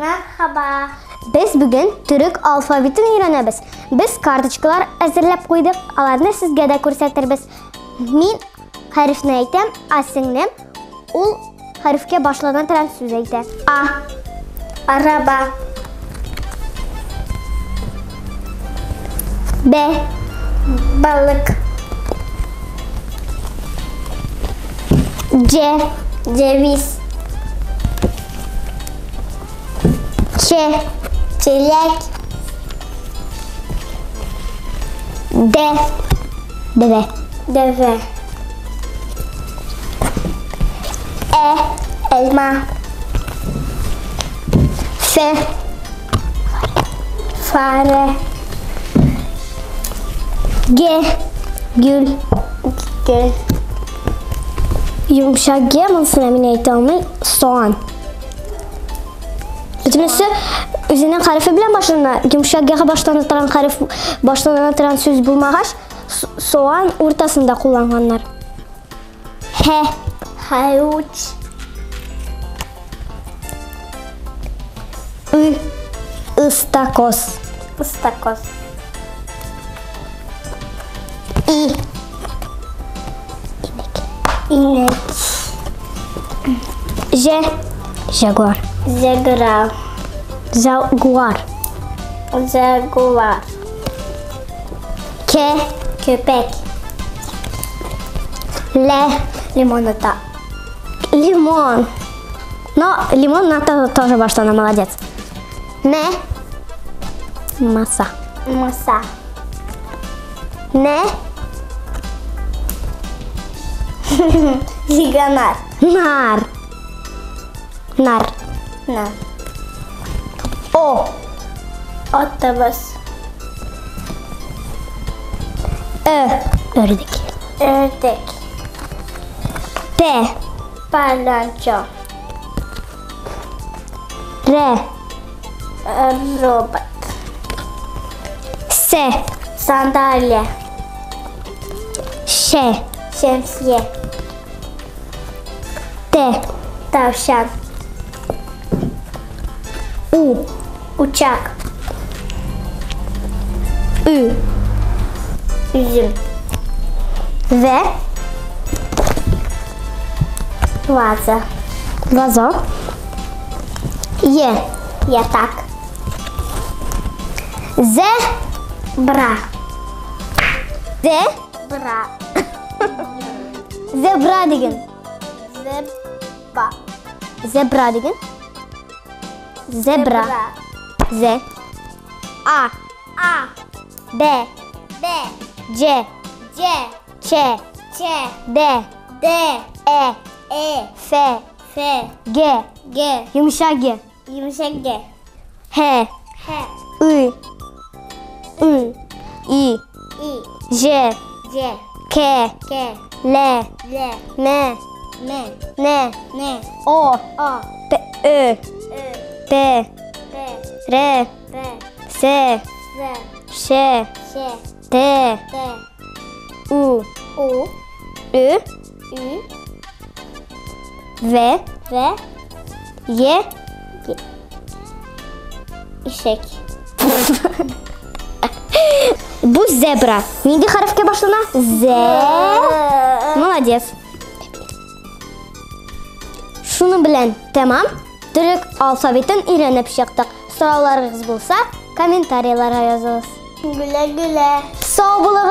Мәрхәба! Без бүген төрек алфавитын өйрәнәбез. Без карточкалар әзерләп куйдык, аларны сезгә дә күрсәтербез. Мин хәрефне әйтәм, а сеңлем ул хәрефкә башлана торган сүз әйтә. А. Араба. Б. Балык. Ч. Ceviz. Ч. Çilek. Д. Deve. Deve. E. Elma. F. Fare. G. Gül. Gül. Yumшак Г, монысына мин әйтә алмыйм. Soğan. Бөтенесе үзенең хәрефе белән башлана. Йомшак Г-га башлана торган хәреф башлана торган сүз булмагач, соан уртасында кулланганнар. Һ. Havuç. Ü. Ыстакоз. Istakoz. И. İnek. Ж. Jaguar. Jaguar. Jaguar. Jaguar. K. Köpek. Л. Limonata. Лимон. Но лимон на тоже башлана, молодец. М. Маса. Masa. Н. Ziganar. Нар. Нар. Nar. О. Otobüs. Ö. Ördek. Ördek. П. Palyaço. Р. Robot. С. Sandalye. Ş. Şemsiye. Т. Tavşan. У. Uçak. Ü. Üzüm. В. Vaza. Вазо. Е. Yatak. З. Bra. З. Bra. Зебра дигән. Zebra. Зебра дигән. Зебра. З. А. A. Б. B. Ч. C. Ч. Ç. Д. D. Э. E. Ф. F. Г. G. Йомшак Г. Yumuşak G. Х. H. Ы. Ы. И. I. Ж. C. К. K. Л. L. М. M. Н. N. О. O. П. Ö. Ö. П. P. Р. R. С. S. Ш. Ş. Т. T. У. U. Ü. Ü. В. V. Е. İşek. Бу зебра. Нинди хәрефкә башлана? З. Молодец. Шуның белән тәмам. Төрек алфавитын өйрәнеп чыктык. Сорауларыгыз булса, комментарийларга языгыз. Güle güle. Сау булыгыз!